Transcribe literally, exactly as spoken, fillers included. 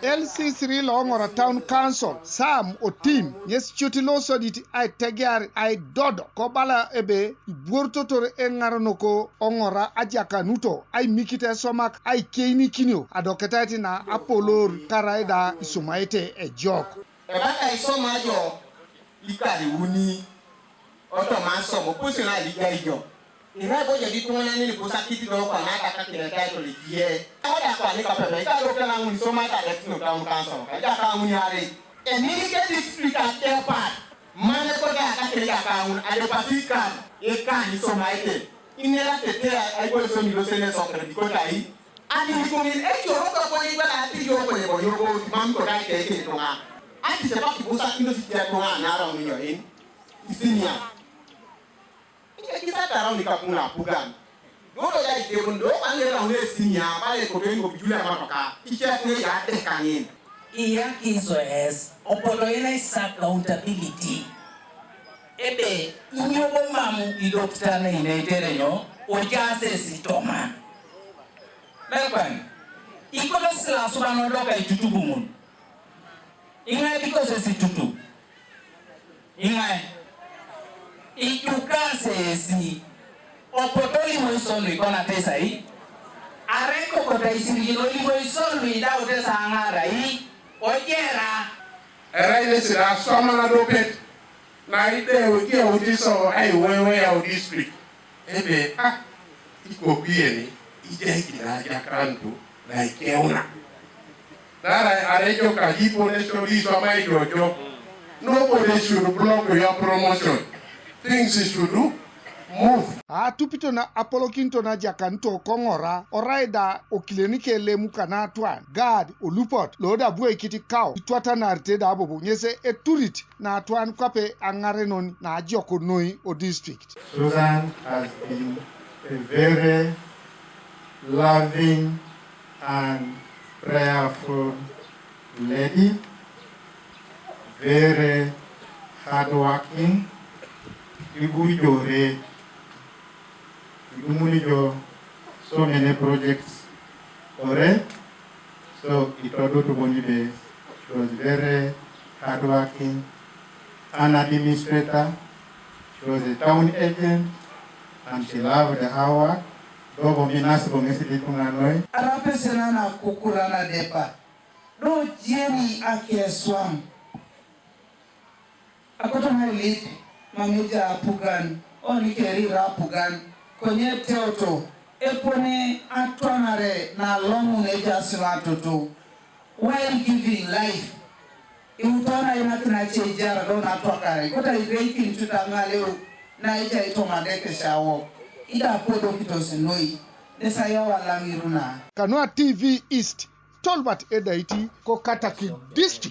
L C three lo Ŋora Town Council, Sam Otim, ŋes cut lo sodit aitegear aidodo kobala ebe ibworutotor eŋarenok Oŋora ajakanuto aimikit esomak aikeinikinio adoketait na apolor karai da isomaete ejok. Ebaka isoma jo ikar iuni, otoma asom opposition alijai jo. Irai bo jo di tuŋanan ni busakit do kwana adakakin etitle ejie. Oda kwani kapepe ikar okela ŋun isoma ita dek no town council ka ejaka ŋun yare. Emirike district adepat. Mane ko da ka kere ya ka ŋun adepasi kan. Ekan isomaete. Inera tete aibole soni lo sene sokere dikotai. Ani ikoŋin ejorok ko ibala ati yo ko yebo yo ko mam ko dai ke ke tuŋa. Ati se baki busa kindo si tia tuŋa na ro mi yo in. Isinia. Ike kisa tarau ni kapuna pugan. Dodo ya ite bun do kan le raun le sinia bale ko ben ko bijula ma ka. Ike ne ya de kaŋin. Iya kiso es opodo ina isa accountability. Ebe inyo bo mamu idokita na ina iterenyo ojase sitoma. Melkwan. Ikono sila subano doka itutubu ŋun. Iŋai bikos esitutu? Iŋai? Ijukas esi. Opotu olimoisio luikonata esai. Arai kokota isirigin olimoisio luidaut esaŋarai ojera. Erai nesi da aswam nadopet. Na ideu ikiyaut isio aiweiwei au district. Ebe, ah, ikoku yeni, ijai kina ajakantu, na ikeuna. Nara arejo kajipo nesho iswama ijojo. Nobody should block your promotion. Things should do move. Atupito na apolokinto na jakanto koŋora, oraida okilenike lemu kanatwan, Gad olupot, loda bueikit kau, itwatanarite da bobo, ŋese eturit natwan kwape aŋarenon najok noi o district. Susan has been a very loving and prayerful lady, very hardworking, ibujore, idumuni jo so many projects ore. So itodu tuboni be she was very hardworking, an administrator, she was a town agent, and she loved her work. Dogo mi nasi bongesi di tunga noi. Arapesena na kukura na depa. Do jeni ake swam. Akoto ŋai lip maŋ eja apugan, oni keri ira apugan, konye teoto, epone atwanare na lomun eja silatoto. While giving life, iwutona inakina ce ijara do natwakare, kota ireikin tuta ŋaleu na eja itomade keshawo, ida apodokitos noi, nesa yawalaŋiruna. Kanua T V East, Tolbert Edaiti, ko Katakwi District.